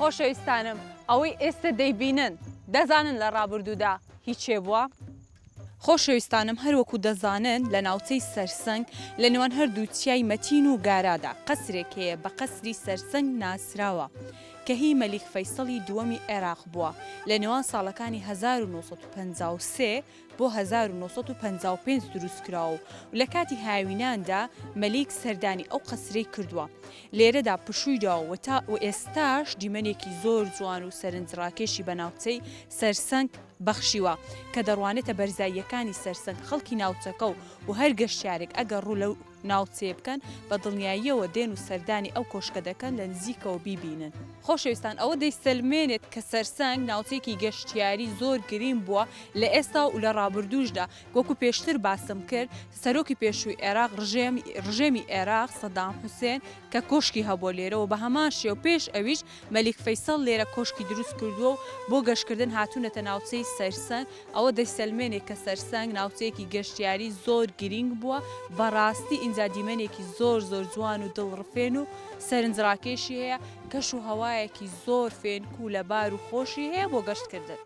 خۆشەویستانم ئەوەی ئێستە دەیبینن دەزانن لە ڕابردوودا هی کێ بووە؟ خۆشەویستانم هەروەکو دەزانن لە ناوچەی سەرسەنگ لە نێوان هەردوو چیای مەتین و گارادا قەسرێک هەیە بە قەسری سەرسەنگ ناسراوە کە هی مەلیک فەیسەڵی دووەمی عێراق بووە لە نێوان ساڵەکانی 1953 بۆ 1955 دروستکراوە و لە کاتی هاویناندا مەلیک سەردانی ئەو قەسرەی کردووە لێرەدا پشووی داوە و تا ئێستاش دیمەنێکی زۆر جوان و سەرنجڕاکێشی بە ناوچەی سەرسەنگ بەخشیوە کە دەڕوانێتە بەرزاییەکانی سەرسەنگ خەڵکی ناوچەکە و و هەر گەشتیارێک ئەگەر ڕوو لەو ناوچەیە بکەن بە دڵنیاییەوە دێن و سەردانی ئەو کۆشکە دەکەن لە نزیکەوە بیبینن. خۆشەویستان ئەوە دەیسەلمێنێت کە سەرسەنگ ناوچەیەکی گەشتیاری زۆر گرینگ بووە لە ئێستا و لە ڕابردووشدا وەکو پێشتر باسم کرد سەرۆکی پێشووی عێراق ڕژێم ڕژێمی عێراق سەدام حوسێن کە کۆشکی هەبووە لێرە و بە هەمان شێوە پێش ئەویش مەلیک فەیسەڵ لێرە کۆشکی دروست کردووە و بۆ گەشتکردن هاتوونەتە ناوچەی سەرسەنگ، ئەوە دەیسەلمێنێ کە سەرسەنگ ناوچەیەکی گەشتیاری زۆر گرینگ بووە بەڕاستی ئینجا دیمەنێکی زۆر زۆر جوان و دڵڕفێن و سەرنجڕاکێشی هەیە، کەش و هەوایەکی زۆر فێنک و لەبار و خۆشی هەیە بۆ گەشتکردن.